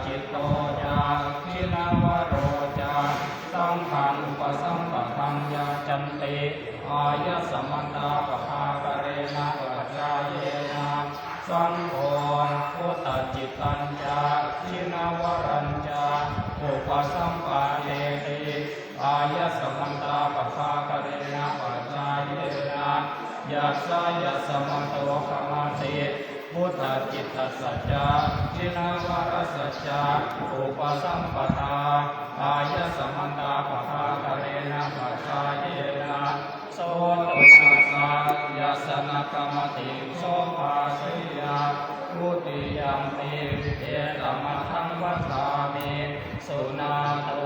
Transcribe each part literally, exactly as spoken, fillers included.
Citto ca jināvaro ca saṅghaṃ upasampadaṃ yācanti āyasmatā pabhākarena pacāyena. Saṅgho buddhacittañca jināvarañca upasampādeti āyasmatā pabhākarena pacāyena. Yassāyasmato khamati buddhacittassa ca jināvarassa ca upasampadā āyasmatā pabhākarena pacāyena. So tuṇhassa, yassa na khamati, so bhāseyya. Dutiyampi etamatthaṃ vadāmi. Suṇātu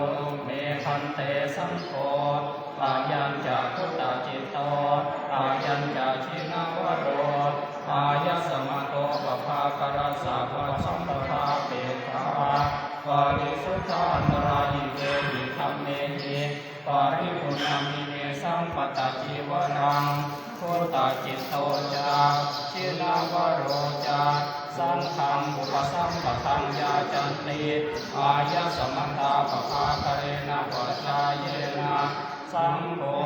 me bhante saṅgho. Ayañca buddhacitto, ayañca jināvaro āyasmato pabhākarassa upasampādāpekkhā parisuddhā antarāyikehi dhammehi paripuṇṇamime sampatacīvaraṃ. Buddhacitto ca jināvaro ca saṅghaṃ upasampadaṃ yācanti āyasmatā pabhākarena pacāyena. Saṅgho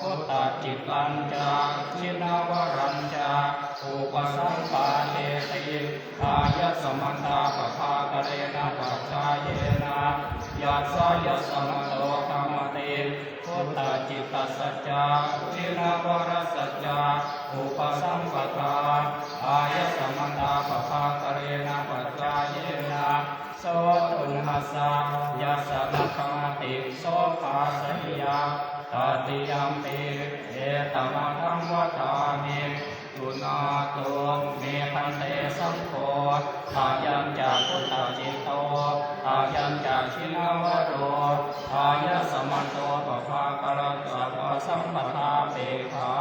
buddhacittañca jināvarañca upasampādeti āyasmatā pabhākarena pacāyena. Yassāyasmato khamati buddhacittassa ca jināvarassa ca upasampadā āyasmatā pabhākarena pacāyena. So tuṇhassa, yassa na khamati, so bhāseyya. Tatiyampi etamatthaṃ vadāmi. Suṇātu me bhante saṅgho. Ayañca buddhacitto, ayañca jināvaro āyasmato pabhākarassa upasampādāpekkhā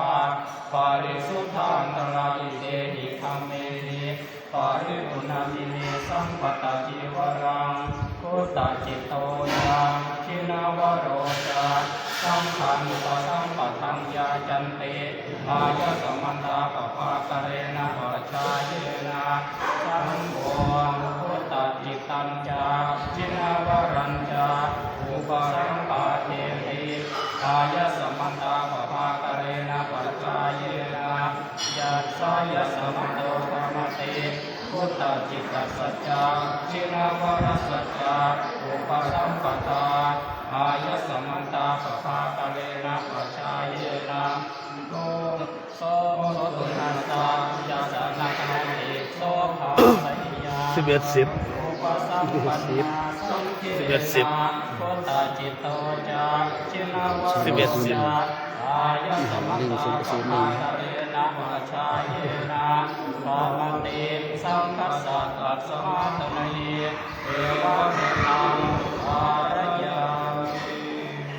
parisuddhā antarāyikehi dhammehi paripuṇṇamime sampatacīvaraṃ. Buddhacitto ca jināvaro ca saṅghaṃ upasampadaṃ yācanti āyasmatā pabhākarena pacāyena. Saṅgho buddhacittañca jināvarañca upasampādeti āyasmatā pabhākarena pacāyena. Yassāyasmato khamati buddhacittassa ca jināvarassa ca upasampadā āyasmatā pabhākarena pacāyena. So tuṇhassa, yassa na khamati, so bhāseyya. สิบเอ็ดสิบ upasampannā saṅghena สิบเอ็ดสิบ buddhacitto ca jināvarassa ca āyasmatā pabhākarena pacā